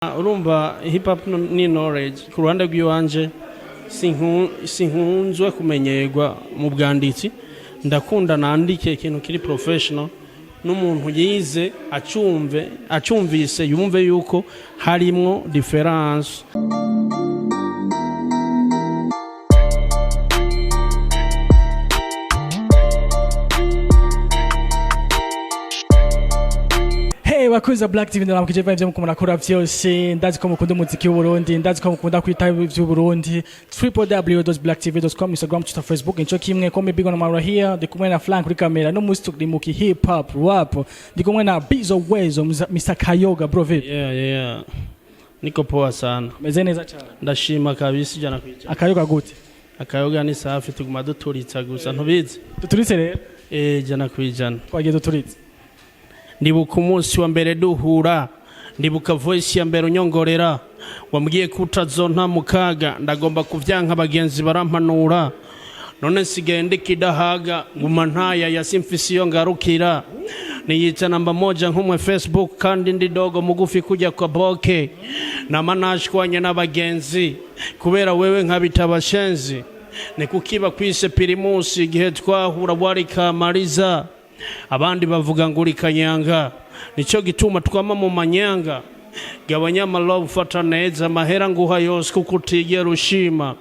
Urumva, hip hop ni knowledge. Ku ruhande rw'iwanje, sinkunzwe kumenyerwa mu bwanditsi. Ndakunda nandike ikintu kiri professional, n'umuntu yize acumve, acumvise yumve yuko harimwo difference. Hey, bakunzi ba Black TV, ndaramukije. Vibes muko murakora vyose. Ndazi ko mukunda umuziki w'Uburundi, ndazi ko mukunda kwita ivy'Uburundi. www.blacktv.com, Instagram, Twitter, Facebook nico kimwe. Ko big on mara here, ndi kumwe na Frank kuri kamera. No musi turi mu hip hop rap, ndi kumwe na Bizo Wezo, Mr Kayoga. Bro, vipi? Yeah, niko poa sana. Meze neza cyane. Ndashima kabisa, 100%. Akayoga gute? Akayoga ni safi, tuguma duturitsa gusa, ntubizi? Duturitse rero. 100%. Twagiye, duturitse. Ndibuka umunsi wa mbere duhura, ndibuka voice ya mbere unyongorera, wambwiye ko utazonta mu kaga. Ndagomba kuvyanka, abagenzi barampanura, none nsigaye ndikidahaga, nguma ntaya yasimfise iyo ngarukira. Niyita namba moja nkumwe Facebook, kandi ndi dogo mugufi kujya kwa boke. Nama nashwanye n'abagenzi kubera wewe, nkabita abashenzi. Ni kukiba kwise Pirimusi. Igihe twahura wari kamariza, abandi bavuga ngo uri kanyanga, nicyo gituma twama mu manyanga. Gabanya love, fata neza amahera nguha yose, kuko utigera ushima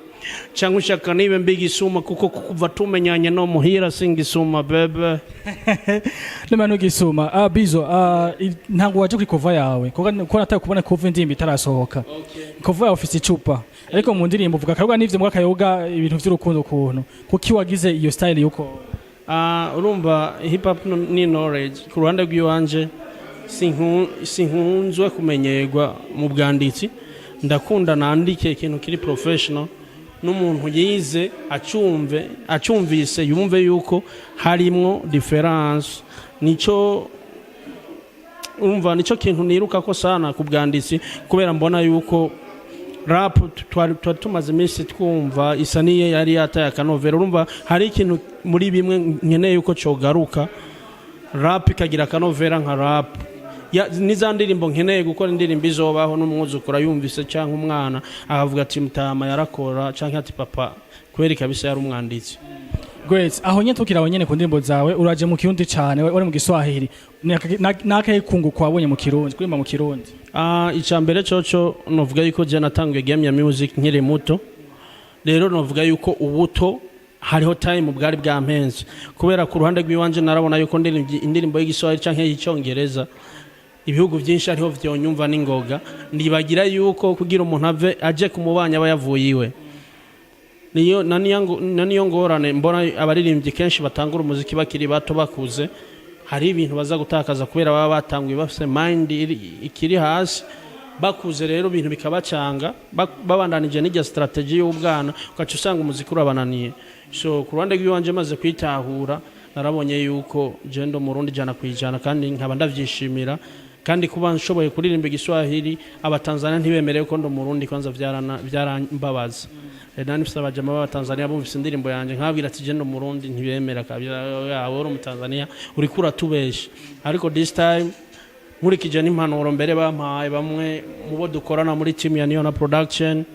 cyangwa ushaka nibe mbigisuma, kuko kuva tumenyanye no muhira singisuma, bebe. Nima nugisuma. Ah, Bizo, ah, ntabwo waje kuri cover yawe, kuko nataye kubona cover indirimbo itarasohoka. Cover yawe ufise icupa, ariko mu ndirimbo uvuga akayoga n'ivyo mbwa akayoga, ibintu vy'urukundo kuntu. Kuki wagize iyo style yuko? Ah, urumva, hip hop ni knowledge. Ku ruhande rw'iwanje, sinkunzwe kumenyerwa mu bwanditsi. Ndakunda nandike ikintu kiri professional, n'umuntu yize acumve, acumvise yumve yuko harimwo difference. Nico urumva, nico kintu niruka ko sana ku bwanditsi, kubera mbona yuko rap twari tumaze iminsi twumva isa niyo yari yataye akanovera. Urumva, hari ikintu muri bimwe nkeneye yuko cogaruka, rap ikagira akanovera nka rap niza ndirimbo nkeneye gukora, indirimbo izobaho n'umwuzukuru ayumvise cyangwa umwana akavuga ati: "Mutama yarakora", cyangwa ati: "Papa kweri kabisa yari umwanditsi." Great. Aho nyene tukira, aho nyene ku ndirimbo zawe, uraje mu Kirundi cane, wari mu Giswahili. Nakahe kunguko wabonye mu Kirundi, kuririmba mu Kirundi? Ah, icya mbere coco novuga yuko je natanguye game ya music nkiri muto. Rero novuga yuko ubuto hariho time bwari bwampenze, kubera ku ruhande rw'iwanje narabona yuko indirimbo y'igiswahili canke y'icyongereza, ibihugu byinshi ariho vyonyumva n'ingoga. Ndibagira yuko kugira umuntu ave aje ku mubanyi aba yavuye iwe. Niyo na niyo ngorane mbona abaririmbyi kenshi batangura umuziki bakiri bato, bakuze hari ibintu baza gutakaza, kubera baba batanguye bafise mind ikiri hasi. Bakuze rero ibintu bikabacanga, babandanije n'irya strategy y'ubwana, ugaca usanga umuziki urabananiye. So ku ruhande rw'iwanje, maze kwitahura, narabonye yuko je ndi Umurundi 100%, kandi nkaba ndavyishimira. Kandi kuba nshoboye kuririmba igiswahili, Abatanzania ntibemerewe ko ndi Umurundi, kwanza byarambabaza. Nani mfise abajama b'Abatanzania bumvise indirimbo yanjye, nkababwira ati: "Je ndi Umurundi", ntibemera kabisa: "Yawe uri Umutanzania, uriko uratubesha." Ariko this time, nkurikije n'impanuro mbere bampaye bamwe mu bo dukorana muri team ya Niona Production,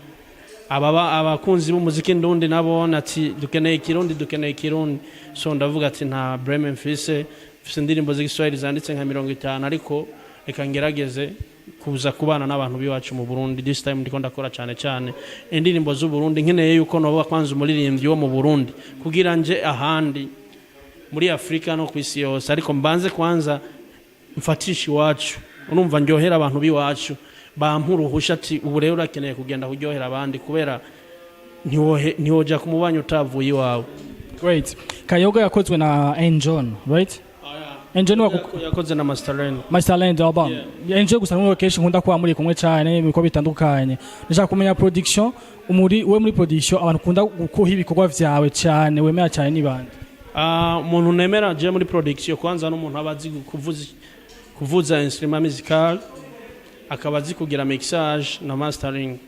ababa abakunzi b'umuziki ndundi nabo ati: "Dukeneye Ikirundi, dukeneye Ikirundi." So ndavuga ati: "Nta blame mfise, mfise indirimbo z'igiswahili zanditse nka 50, ariko reka ngerageze kuza kubana n'abantu b'iwacu mu Burundi." This time ndiko ndakora cyane cyane indirimbo z'u Burundi. Nkeneye yuko noba kwanza umuririmbyi wo mu Burundi kugira nje ahandi muri Afurika no ku isi yose, ariko mbanze kwanza mfatisha iwacu. Urumva, ndyohera abantu b'iwacu, bampa uruhusha ati: "Ubu rero urakeneye kugenda kuryohera abandi", kubera ntiwoja ku mubanyi utavuye iwawe. Great. Kayoga yakozwe na Enjon, right? Enjon wa Yakoze na Masterland. Masterland album. Enjon gusa n'uwo kenshi nkunda kuba muri kumwe cyane mu bikorwa bitandukanye. Ndashaka kumenya production, umuri we muri production, abantu ukunda gukuha ibikorwa vyawe cyane, wemera cyane, ni bande? Ah, umuntu nemera je muri production kwanza n'umuntu aba azi kuvuza instrument musical, akaba azi kugira mixage na mastering.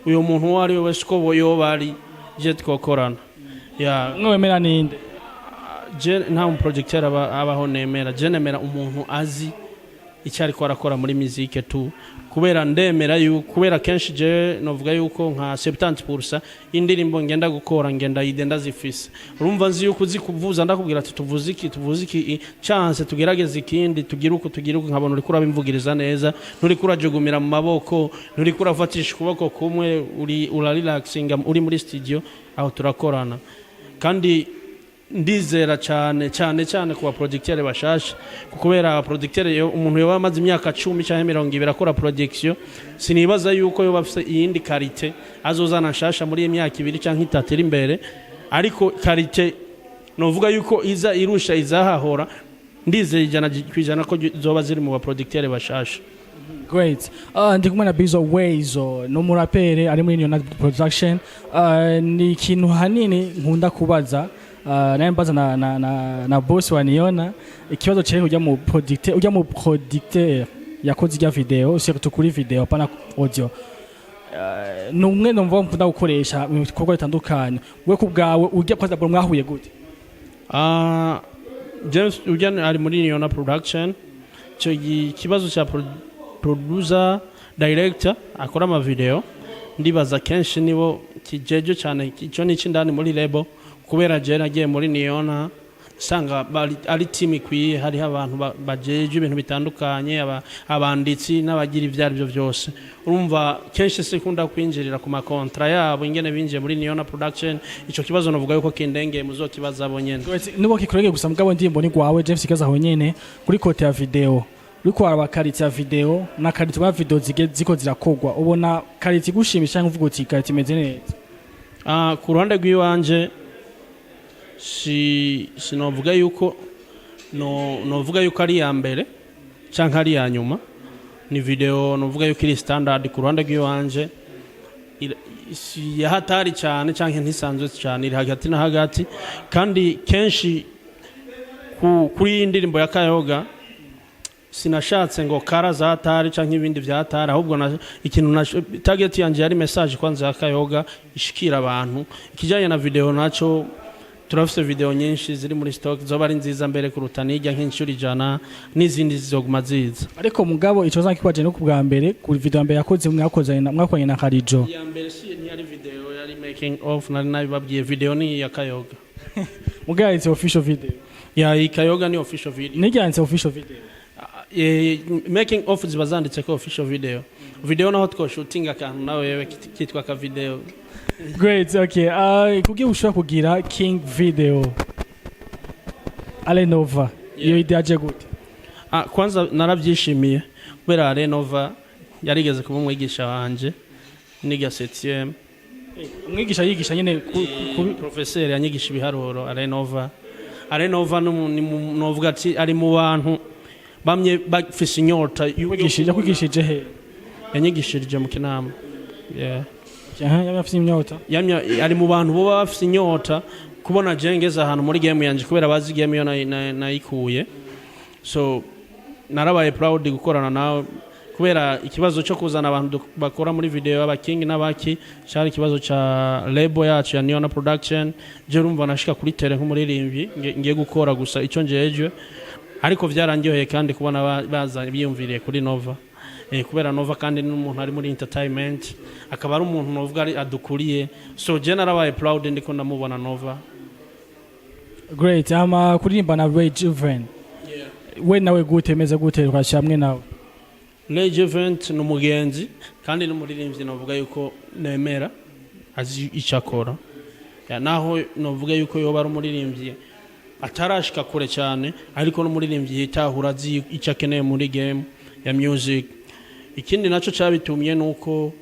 Uyo muntu uwo ari we wese uko yoba ari, je twokorana ya. Umwe wemera ninde? Je nta mu producteur abaho nemera. Je nemera umuntu azi Icyo ariko arakora muri muzike tu, kubera ndemera yuko, kubera kenshi je novuga yuko nka 70% indirimbo ngenda gukora ngenda idée ndazifise. Urumva, nzi yuko uzi kuvuza, ndakubwira ati tuvuze iki, tuvuze iki, chance tugerageze ikindi, tugire uko, tugire uko, nkabona uriko urabimvugiriza neza, nturiko urajugumira mu maboko, nturiko urafatisha ukuboko kumwe, uri urarelaxinga uri muri studio. Aho turakorana, kandi ndizera cyane cyane cyane ku baproducteur bashasha, kubera abaproducteur yo umuntu yoba amaze imyaka 10 cyangwa 20 akora production, sinibaza yuko yoba afise iyindi qualité azozana nshasha muri iyi myaka 2 cyangwa 3 iri imbere. Ariko qualité novuga yuko iza irusha izahahora, ndizeye 100% ko zoba ziri mu baproducteur bashasha. Great. Ndi kumwe na Bizo Wezo, ni umurapere ari muri Union Production. Ni ikintu hanini nkunda kubaza, naye mbaza na boss wa Niona ikibazo cyerekeye ujya mu producteur yakoze ijya video, surtout kuri video pana audio. Ni umwe numva mukunda gukoresha mu bikorwa bitandukanye. We ku bwawe, ujya kwanza mwahuye gute? James ujya ari muri Niona Production. Icyo kibazo cya producer director akora ama video, ndibaza kenshi nibo kijejo cyane. Icyo ni indani muri label, kubera je nagiye muri Niona usanga ari team ikwiye, hariho abantu bajeje ibintu bitandukanye, abanditsi n'abagira ibyo ari byo byose. Urumva, kenshi sikunda kwinjirira ku makontra yabo ingene binjiye muri Niona Production. Ico kibazo novuga yuko kindengeye, muzokibaza abo nyene. Nubo kikurege gusa, mugabo ndirimbo ni gwawe James Kaza. Aho nyene kuri côté ya video, uriko waraba qualité ya video na qualité ba video ziko zirakogwa, ubona qualité igushimisha cyangwa uvuga uti qualité imeze neza? Ah, ku ruhande rw'iwanje si sinovuga yuko no novuga yuko ari iya mbere canke ari iya nyuma. Ni video novuga yuko iri standard ku ruhande rw'iwanje, si yahatari cyane canke ntisanzwe cyane, iri hagati na hagati. Kandi kenshi kuri iyi ndirimbo ya Kayoga sinashatse ngo kara za hatari canke ibindi vya hatari, ahubwo ikintu na target yanje yari message kwanza ya Kayoga ishikira abantu. Ikijanye na video naco, turafise video nyinshi ziri muri stock, zoba ari nziza mbere kuruta nijya nk'inshuro 100, n'izindi zizoguma ziza. Ariko mugabo ico zakikwaje no ku bwa mbere kuri video ya mbere yakoze mwakoranye na Kharijo. Iya mbere si ntiyari video, yari making of, nari nabibabwiye. Video ni iya Kayoga. Mugabo yanditse official video. Ya, iyi Kayoga ni official video. Nijyanditse official video. Making of ziba zanditse ko official video. Video naho twoshutinga akantu nawe wewe kitwa ka video. Great, okay. Kugira ushobora kugira King Video Alenova, iyo idée yaje gute? Ah, kwanza narabyishimiye kubera Renova yarigeze kuba umwigisha wanje niga 7. Umwigisha yigisha nyene Professeur yanyigisha ibiharuro Arenova. Arenova novuga ati ari mu bantu bamye bafise inyota Yakwigishije he? Yanyigishirije mu Kinama, yeah. Aha, yaba afise inyota. Yamye ari mu bantu boba bafise inyota kubona je ngeze ahantu muri game yanje, kubera bazi game yo nayikuye. So narabaye proud gukorana nawe, kubera ikibazo cyo kuzana abantu bakora muri video, abaking n'abaki, cyari ikibazo ca label yacu ya Neona Production. Je urumva nashika kuri terrain nk'umuririmbyi, ngiye gukora gusa ico njejwe, ariko vyarandyoheye kandi kubona baza biyumviriye kuri Nova, kubera Nova kandi n'umuntu ari muri entertainment, akaba ari umuntu novuga ari adukuriye. So je narabaye proud ndiko ndamubona Nova. Great. Ama kuririmba na Ray Juven, we nawe gute, meze gute twashyira hamwe nawe? Ray Juvent ni umugenzi kandi n'umuririmbyi novuga yuko nemera azi icyo akora. Ya, naho novuga yuko yoba ari umuririmbyi atarashika kure cyane, ariko n'umuririmbyi yitahura, azi icyo akeneye muri game ya music. Ikindi naco cyabitumye nuko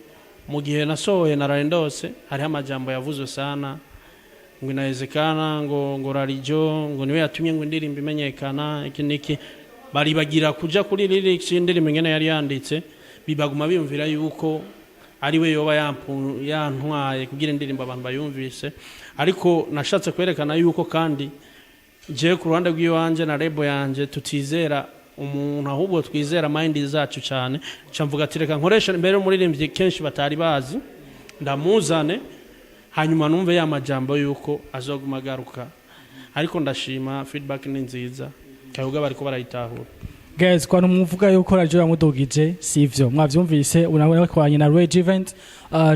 mu gihe nasohoye naraye ndose, hariho amajambo yavuzwe sana ngo inawezekana ngo Rarijo ngo niwe yatumye ngo indirimbo imenyekana, iki niki. Baribagira kuja kuri lyrics y'indirimbo ingene yari yanditse, bibaguma biyumvira yuko ari we yoba yantwaye kugira indirimbo abantu bayumvise. Ariko nashatse kwerekana yuko kandi jewe ku ruhande rw'iwanje na label yanje tutizera umuntu, ahubwo twizera mind zacu cyane. Nca mvuga ati reka nkoresha mbere umuririmbyi kenshi batari bazi, ndamuzane, hanyuma numve ya majambo yuko azoguma agaruka. Ariko ndashima, feedback ni nziza, Kayoga bariko barayitahura. Guys, kwa muvuga yuko radio yamudugije, sivyo? Mwavyumvise, unabona kwanye na Rage Event,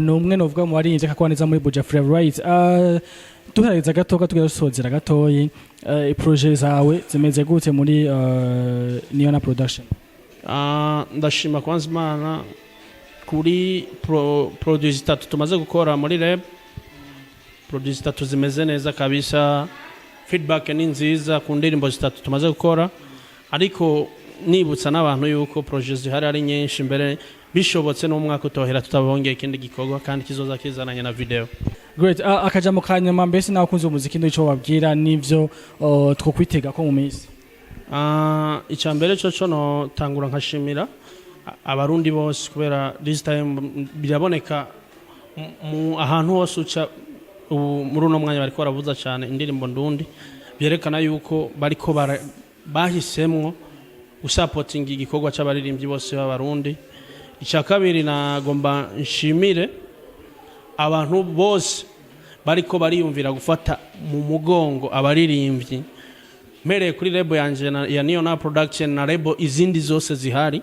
ni umwe novuga mu baririmbyi akakora neza muri Buja Flavor, right? Duhereza gato gato, dusozera gatoyi, projet zawe zimeze gute muri Niona Production? Ah, ndashima kwanza Imana kuri produit zitatu tumaze gukora muri rap. Produit zitatu zimeze neza kabisa, feedback ni nziza ku ndirimbo zitatu tumaze gukora. Ariko nibutsa n'abantu yuko projet zihari ari nyinshi, mbere bishobotse n'umwaka utohera tutabongeye ikindi gikorwa kandi kizoza kizananye na video. Great. Akajambo ka nyuma mbese n'abakunzi b'umuziki, n'ico babwira n'ivyo twokwitega ko mu minsi. Ah, icya mbere cyo no tangura nkashimira Abarundi bose, kubera this time biraboneka mu ahantu hose uca ubu muri uno mwanya bariko baravuza cyane indirimbo ndundi, byerekana yuko bariko bahisemwo gusapotinga igikorwa c'abaririmbyi bose b'Abarundi. Icya kabiri, nagomba nshimire abantu bose bariko bariyumvira gufata mu mugongo abaririmbyi, mpereye kuri label yanje ya Niona Production na label izindi zose zihari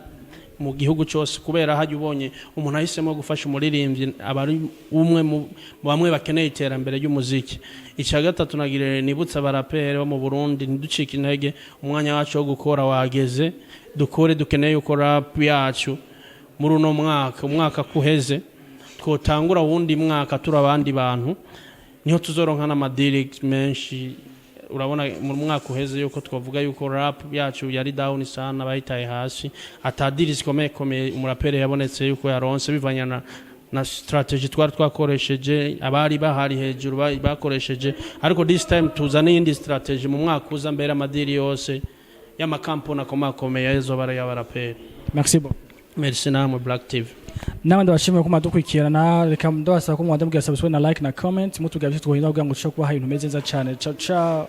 mu gihugu cyose, kubera hajya ubonye umuntu ahisemo gufasha umuririmbyi aba ari umwe mu bamwe bakeneye iterambere ry'umuziki. Icya gatatu, nagire nibutsa abaraperi bo mu Burundi, ntiducike intege, umwanya wacu wo gukora wageze, dukore. Dukeneye yuko rap yacu muri uno mwaka, umwaka kuheze, twotangura wundi mwaka turi abandi bantu, niho tuzoronka n'amadiri menshi. Urabona mu mwaka uheze yuko twavuga yuko rap yacu yari down sana, bayitaye hasi, ata deal zikomeye komeye umuraperi yabonetse yuko yaronse, bivanye na strategy twari twakoresheje, abari bahari hejuru bakoresheje. Ariko this time tuzane iyindi strategy mu mwaka uza, mbere amadiri yose y'amakampuni akomakomeye azoba ari ay'abaraperi. Merci beaucoup. Merci namwe, Black TV. N'abandi bashimiye ko mwadukurikirana. Reka ndabasaba ko mwanda mubwira subscribe na like na comment, mutubwira ibyo twohindura kugira ngo dushobore kubaha ibintu bimeze neza cyane. Ciao ciao.